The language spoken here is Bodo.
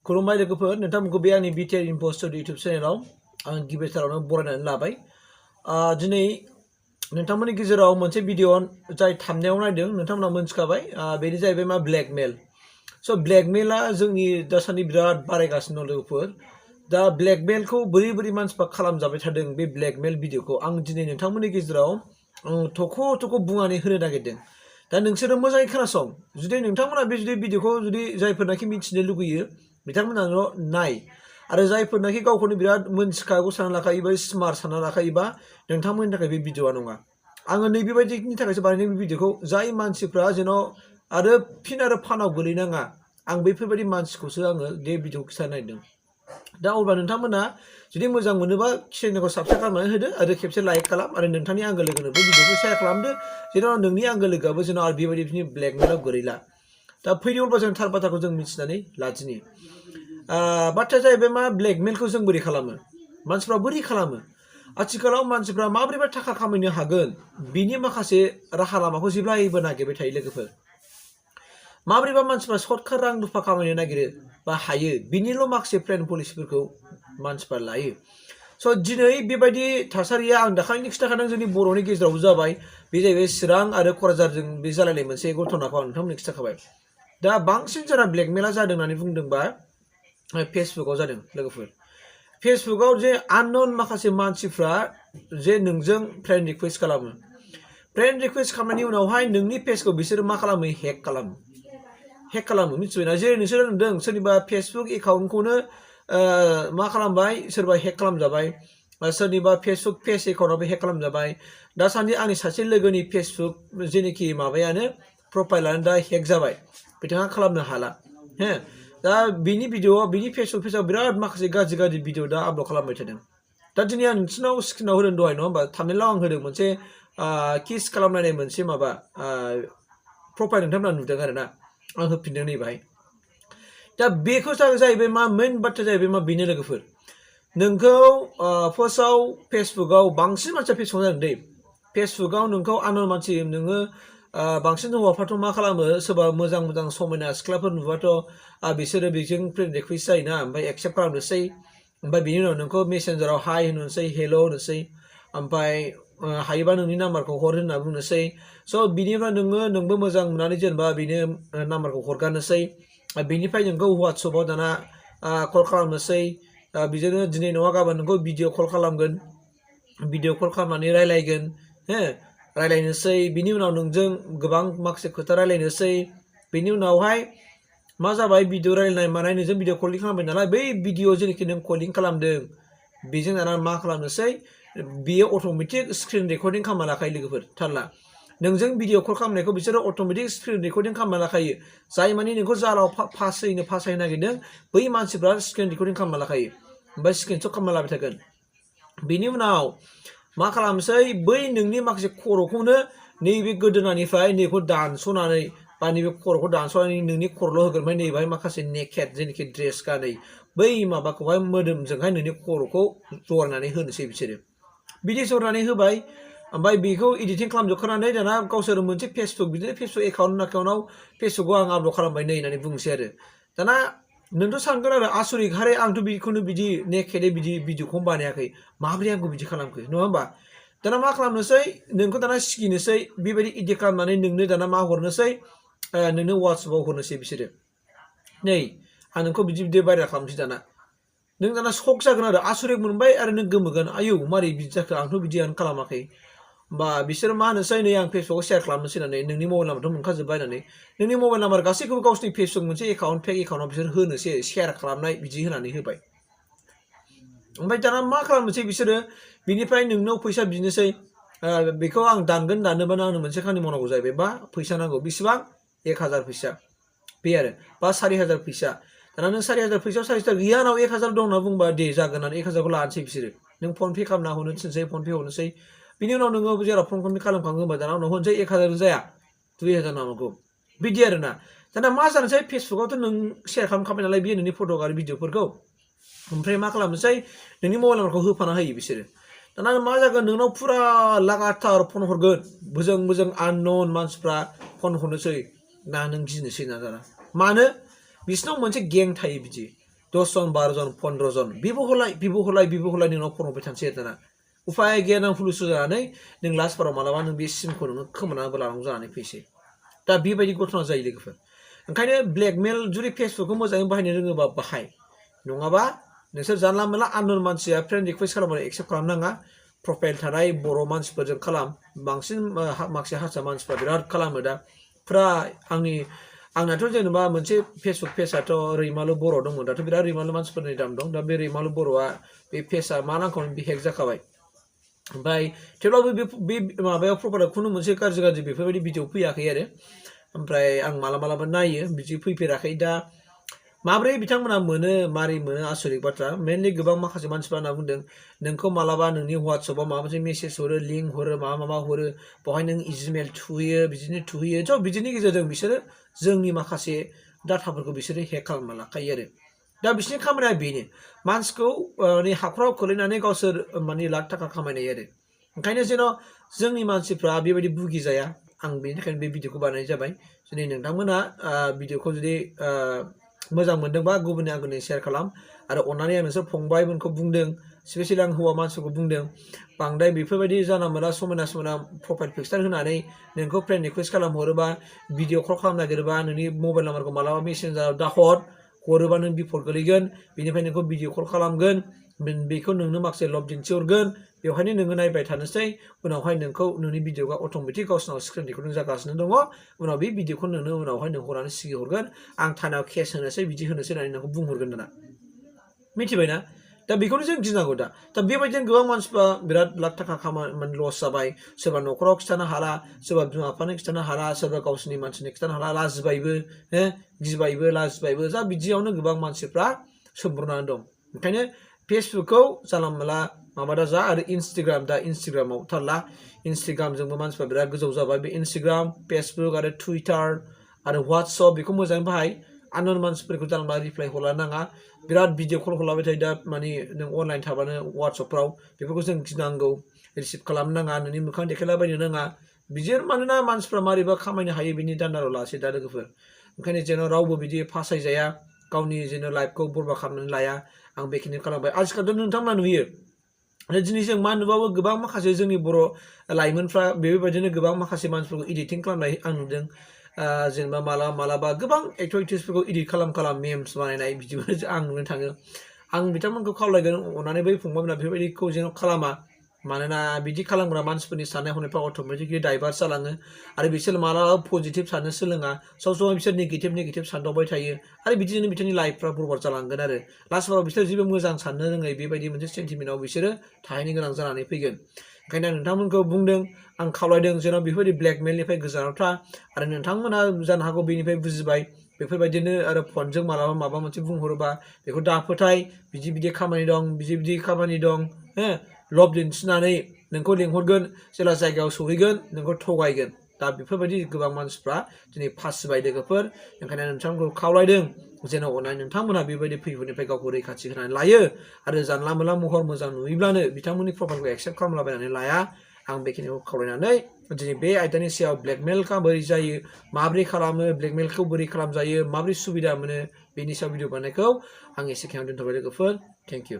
खुलुमबाय लोगोफोर नोंथांमोनखौ बे आंनि btrinfostudio YouTube चेनेलाव आं गिबिथारावनो बरायनानै लाबाय दिनै नोंथांमोननि गेजेराव मोनसे भिडिअ जाय थामनायाव नायदों नोंथांमोना मोनथिखाबाय बेनो जाहैबाय मा ब्लेकमेल स' ब्लेकमेला जोंनि दासान्दि बिराद बारायगासिनो दं लोगोफोर दा ब्लेकमेलखौ बोरै मानसिफ्रा खालामजाबाय थादों बे ब्लेकमेल भिडिअखौ आं दिनै नोंथांमोननि गेजेराव थख' बुंनानै होनो नागिरदों दा नोंसोरो मोजाङै खोनासं जुदि नोंथांमोना बे भिडिअखौ जुदि जायफोरनाखि मिथिनो लुगैयो बिथांमोनाल' नाय आरो जायफोरनाखि गावखौनो बिराद मोनथिखागौ सानना लाखायोबा स्मार्ट सानना लाखायोबा नोंथांमोननि थाखाय बे भिडिअआ नङा आङो नैबेबायदिनि थाखायसो बानायनाय बे भिडिअखौ जाय मानसिफ्रा जेन' आरो फिन आरो फानाव गोलैनाङा आं बेफोरबायदि मानसिखौसो आङो बे भिडिअखौ खिथानो नागिरदों दा अब्ला नोंथांमोना जुदि मोजां मोनोबा चेनेलखौ साबस्क्राइब खालामनानै होदो आरो खेबसे लाइक खालाम आरो नोंथांनि आंगो लोगोनो बे भिडिअखौ शेयार खालामदो जेन' नोंनि आंगो लोगोआबो जेन' आरो बेबायदि ब्लेकमेलाव गोलैला दा फैदो अब्ला जों थार बाथ्राखौ जों मिथिनानै लादिनि बाथ्राया जाहैबाय मा ब्लेकमेलखौ जों बोरै खालामो मानसिफ्रा बोरै खालामो आथिखालाव मानसिफ्रा माबोरैबा थाखा खामायनो हागोन बिनि माखासे राहा लामाखौ जेब्लायबो नागिरबाय थायो लोगोफोर माबोरैबा मानसिफ्रा सर्टकाट रां रुफा खामायनो नागिरो बा हायो बिनिल' माखासे प्लेन पलिसिफोरखौ मानसिफ्रा लायो स' दिनै बेबायदि थासारिया आं दाखालिनि खिथाखादों जोंनि बर'नि गेजेरावबो जाबाय बे जाहैबाय चिरां आरो क'क्राझारजों बे जालायनाय मोनसे घटनाखौ आं नोंथांमोननो खिथाखाबाय दा बांसिन जोंना ब्लेकमेला जादों होननानै बुंदोंबा फेसबुकाव जादों लोगोफोर फेसबुकाव जे आननोन माखासे मानसिफ्रा जे नोंजों फ्रेन्ड रिकुवेस्ट खालामो फ्रेन्ड रिकुवेस्ट खालामनायनि उनावहाय नोंनि पेजखौ बिसोरो मा खालामो हेक खालामो मिथिबायना जेरै नोंसोरो नुदों सोरनिबा फेसबुक एकाउन्टखौनो मा खालामबाय सोरबा हेक खालामजाबाय सोरनिबा फेसबुक पेज एकाउन्टआबो हेक खालामजाबाय दासान्दि आंनि सासे लोगोनि फेसबुक जेनोखि माबायानो प्रफाइलानो दा हेक जाबाय बिथाङा खालामनो हाला हो दा बिनि भिडिअ बिनि फेसबुक पेजाव बिराद माखासे गाज्रि भिडिअ दा आपल'ड खालामबाय थादों दा दिनै आं नोंसिनाव स्क्रिनाव होदों दहाय नङा होमबा थामनेलाव आं होदों मोनसे किस खालामनाय मोनसे माबा प्रफाइल नोंथांमोना नुदों आरोना आं होफिनदों नैबाहाय दा बेखौ जाहैबाय मा मेन बाथ्राया जाहैबाय मा बेनो लोगोफोर नोंखौ फार्स्टआव फेसबुकाव बांसिन मानसिया फेसबुक जादों दै फेसबुकाव नोंखौ आननोन मानसि नोङो बांसिन हौवाफ्राथ' मा खालामो सोरबा मोजां समायना सिख्लाफोर नुबाथ' बिसोरो बेजों फ्रेन्ड रिकुवेस्ट जायोना ओमफ्राय एक्सेप्ट खालामनोसै ओमफ्राय बिनि उनाव नोंखौ मेसेन्जाराव हाय होनोसै हेल' होनोसै ओमफ्राय हायोबा नोंनि नाम्बारखौ हर होनना बुंनोसै स' बिनिफ्राय नोंबो मोजां नुनानै जेनेबा बेनो नाम्बारखौ हरगारनोसै बिनिफ्राय नोंखौ वाट्सएपआव दाना कल खालामनोसै बिदिनो दिनै नङा गाबोन नोंखौ भिडिअ कल खालामगोन भिडिअ कल खालामनानै रायलायगोन हो रायलायनोसै बिनि उनाव नोंजों गोबां माखासे खोथा रायलायनोसै बिनि उनावहाय मा जाबाय भिडिअ रायलायनाय मानाय नोंजों भिडिअ कलिं खालामबाय नालाय बै भिडिअ जेनोखि नों कलिं खालामदों बेजों दाना मा खालामनोसै बियो अट'मेटिक स्क्रिन रेकर्डिं खालामना लाखायो लोगोफोर थारला नोंजों भिडिअ कल खालामनायखौ बिसोरो अट'मेटिक स्क्रिन रेकर्डिं खालामना लाखायो जाय माने नोंखौ जालाव फासायनो नागिरदों बै मानसिफ्रा स्क्रिन रेकर्डिं खालामना लाखायो ओमफ्राय स्क्रिनशट खालामना लाबाय थागोन बिनि उनाव मा खालामसै बै नोंनि माखासे खर'खौनो नैबे गोदोनानिफ्राय नैखौ दानस'नानै बा नैबे खर'खौ दानस'नानै नोंनि खर'ल' होगोन ओमफ्राय नैबाहाय माखासे नेकेट जेनोखि ड्रेस गानै बै माबाखौहाय मोदोमजोंहाय नोंनि खर'खौ जरायनानै होनोसै बिसोरो बिदि जरायनानै होबाय ओमफ्राय बेखौ एडिटिं खालामजोबखानानै दाना गावसोर मोनसे फेसबुक बिदिनो फेसबुक एकाउन्टआव फेसबुकआव आं आपल'ड खालामबाय नै होननानै बुंसै आरो दाना नोंथ' सानगोन आरो आसरित हारे आंथ' बेखौनो बिदि नेकेटै बिदि भिडिअखौनो बानायाखै माबोरै आंखौ बिदि खालामखो नङा होमबा दाना मा खालामनोसै नोंखौ दाना सिगिनोसै बेबायदि इडिट खालामनानै नोंनो दाना मा हरनोसै नोंनो वाट्सएपआव हरनोसै बिसोरो नै आं नोंखौ बिदि भाइरेल खालामनोसै दाना नों दाना शक जागोन आरो आसरित मोनबाय आरो नों गोमोगोन आयौ मारै बिदि जाखो आंथ' बिदियानो खालामाखै बा बिसोरो मा होनोसै नै आं फेसबुकाव शेयार खालामनोसै होननानै नोंनि मबाइल नाम्बारथ' मोनखाजोब्बाय होननानै नोंनि मबाइल नाम्बार गासैखौबो गावसिनि फेसबुक मोनसे एकाउन्ट फेक एकाउन्टआव बिसोर होनोसै शेयार खालामनाय बिदि होनानै होबाय ओमफ्राय दाना मा खालामनोसै बिसोरो बिनिफ्राय नोंनाव फैसा बिनोसै बेखौ आं दानोबानो आंनो मोनसे खामानि मावनांगौ जाहैबाय बा फैसा नांगौ बेसेबां 1000 फैसा बे आरो बा 4000 फैसा दाना नों 4000 फैसायाव 4000 गैया आंनाव 1000 दं होनना बुंबा दे जागोन होननानै 1000खौ लानोसै बिसोरो नों फन पे खालामना हरनो थिनसै फन पे हरनोसै बिनि उनाव नोङो जेराव फन खालामखाङो होमबा दाना उनाव होनसै 1000 जाया 2000 नांगौ बिदि आरोना दाना मा जानोसै फेसबुकावथ' नों शेयार खालामखाबाय नालाय बियो नोंनि फट' आरो भिडिअफोरखौ ओमफ्राय मा खालामनोसै नोंनि मबाइल नाम्बारखौ होफाना होयो बिसोरो दाना मा जागोन नोंनाव फुरा लागातार फन हरगोन मोजां आननोन मानसिफ्रा फन हरनोसै ना नों गिनोसै ना दाना मानो बिसिनाव मोनसे गें थायो बिदि 10 जन 12 जन 15 जन बिबो होलाय नोंनाव फन हरबाय थानोसै आरोना उफाय गैया नों हुलुसु जानानै नों लास्टफोराव मालाबा नों बे सिमखौ नोङो खोमानानैबो लानांगौ जानानै फैसै दा बेबायदि घटना जायो लोगोफोर ओंखायनो ब्लेकमेल जुदि फेसबुकखौ मोजाङै बाहायनो रोङोबा बाहाय नङाबा नोंसोर जानला मोनला आननोन मानसिया फ्रेन्ड रिक्वेस्ट खालामनानै एक्सेप्ट खालामनाङा प्रफाइल थानाय बर' मानसिफोरजों खालाम बांसिन माखासे हारसा मानसिफ्रा बिराद खालामो दा फुरा आंनाथ' जेनेबा मोनसे फेसबुक पेजआथ' रैमालु बर' दंमोन दाथ' बिराद रैमालु मानसिफोरनि दाम दं दा बे रैमालु बर'आ बे पेजआ मा नांखावनो बे हेक जाखाबाय ओमफ्राय थेवब्लाबो बे माबायाव प्रफाइलाव खुनु मोनसे गाज्रि बेफोरबायदि भिडिअ फैयाखै आरो ओमफ्राय आं मालाबा नायो बिदि फैफेराखै दा माब्रै बिथांमोना मोनो मारै मोनो आसरित बाथ्रा मेनलि गोबां माखासे मानसिफ्रा होनना बुंदों नोंखौ मालाबा नोंनि WhatsAppआव माबा मोनसे मेसेज हरो लिंक हरो माबा हरो बेवहाय नों इमेल थुहैयो बिदिनो थुहैयो थ' बिदिनि गेजेरजों बिसोरो जोंनि माखासे डाटाफोरखौ बिसोरो हेक खालामना लाखायो आरो दा बिसोरनि खामानिया बेनो मानसिखौ हाखराव खोलैनानै गावसोर लाख थाखा खामायनाय आरो ओंखायनो जेन' जोंनि मानसिफ्रा बेबायदि बुगिजाया आं बेनि थाखायनो बे भिडिअखौ बानायनाय जाबाय जुदि नोंथांमोना भिडिअखौ जुदि मोजां मोनदोंबा गुबुननि आंनो शेयार खालाम आरो अननानै आं नोंसोर फंबायमोनखौ बुंदों स्पेसियेलि आं हौवा मानसिखौ बुंदों बांद्राय बेफोरबायदि जाना मोना समायना प्रफाइल पिक्सार होनानै नोंखौ फ्रेन्ड रिक्वेस्ट खालामहरोबा भिडिअ कल खालामनो नागिरोबा नोंनि मबाइल नाम्बारखौ मालाबा मेसेन्जाराव हरोबा नों बिपद गोलैगोन बेनिफ्राय नोंखौ भिडिअ कल खालामगोन बेखौ नोंनो माखासे लब दिन्थिहरगोन बेवहायनो नोङो नायबाय थानोसै उनावहाय नोंनि भिडिअआ अट'मेटिक गावसोरनाव स्क्रिन रेकर्डिं जागासिनो दङ उनाव बे भिडिअखौ नोंनो उनावहाय हरनानै सिगिहरगोन आं थानायाव केस होनोसै बिदि होनोसै होननानै नोंखौ बुंहरगोन दाना मिथिबायना दा बेखौनो जों गिनांगौ दा बेबायदिनो गोबां मानसिफ्रा बिराद लाख थाखा लस जाबाय सोरबा न'खराव खिथानो हाला सोरबा बिमा बिफानो खिथानो हाला सोरबा गावसोरनि मानसिनो खिथानो हाला लाजिबायबो गिबायबो जा बिदियावनो गोबां मानसिफ्रा सोमब्रनानै दं ओंखायनो फेसबुकखौ जानला मोनला माबा दा जा आरो इन्स्टाग्रामाव थारला इन्स्टाग्रामजोंबो मानसिफ्रा बिराद गोजौ जाबाय बे इन्स्टाग्राम फेसबुक आरो टुइटार आरो WhatsApp बेखौ मोजाङै बाहाय आननोन मानसिफोरखौ जानला रिप्लाइ हरला नाङा बिराद भिडिअ कल हरलाबाय थायो दा नों अनलाइन थाबानो WhatsAppफ्राव बेफोरखौ जों गिनांगौ रिसिभ खालामनो नाङा नोंनि मोखां देखायलाबायनो नाङा बिदि मानोना मानसिफ्रा मारैबा खामायनो हायो बिनि दान्दाराव लासै दा लोगोफोर ओंखायनो जेन' रावबो बिदि फासायजाया गावनि जेन' लाइफखौ बरबाद खालामनानै लाया आं बेखिनिखौ खालामबाय आजिखालिथ' नोंथांमोना नुयो दिनै जों मा नुबाबो गोबां माखासे जोंनि बर' लाइमोनफ्रा बेबायदिनो गोबां माखासे मानसिफोरखौ एडिटिं खालामनाय आं नुदों जेनेबा मालाबा गोबां एक्टर एक्ट्रेसफोरखौ एडिट खालाम मेम्स बानायनाय बिदिबो आं नुनो थाङो आं बिथांमोनखौ खावलायगोन अननानै बै फंबायमोना बेफोरबायदिखौ जेन' खालामा मानोना बिदि खालामग्रा मानसिफोरनि साननाय हनायफ्रा अट'मेटिकलि डाइभार्स जालाङो आरो बिसोर मालाबा पजिटिभ साननो सोलोङा सब समाय बिसोर नेगेटिभ सानदावबाय थायो आरो बिदिनो बिसोरनि लाइफफ्रा बरबाद जालांगोन आरो लास्टफोराव बिसोर जेबो मोजां साननो रोङै बेबायदि मोनसे सेन्टिमेन्टआव बिसोरो थाहैनो गोनां जानानै फैगोन ओंखायनो आं नोंथांमोनखौ बुंदों आं खावलायदों जेन' बेफोरबायदि ब्लेकमेलनिफ्राय गोजानाव था आरो नोंथांमोना जानो हागौ बेनिफ्राय बुजिबाय बेफोरबायदिनो आरो फनजों माबा मोनसे बुंहरोबा बेखौ दाफोथाय बिदि खामानि दं बिदि खामानि दं लब दिन्थिनानै नोंखौ लिंहरगोन जेला जायगायाव सहैगोन नोंखौ थगायगोन दा बेफोरबायदि गोबां मानसिफ्रा दिनै फासिबाय लोगोफोर ओंखायनो नोंथांमोनखौ खावलायदों जेन' अननानै नोंथांमोना बेबायदि खैफोदनिफ्राय गावखौ रैखाथि होनानै लायो आरो जानला मोनला महर मोजां नुयोब्लानो बिथांमोननि प्रफाइलखौ एक्सेप्ट खालामलाबायनानै लाया आं बेखिनिखौ खावलायनानै दिनै बे आयदानि सायाव ब्लेकमेलखौ बोरै जायो माबोरै खालामो ब्लेकमेलखौ बोरै खालामजायो माबोरै सुबिदा मोनो बेनि सायाव भिडिअ बानायनायखौ आं एसेखिनियाव दोनथ'बाय लोगोफोर थेंक इउ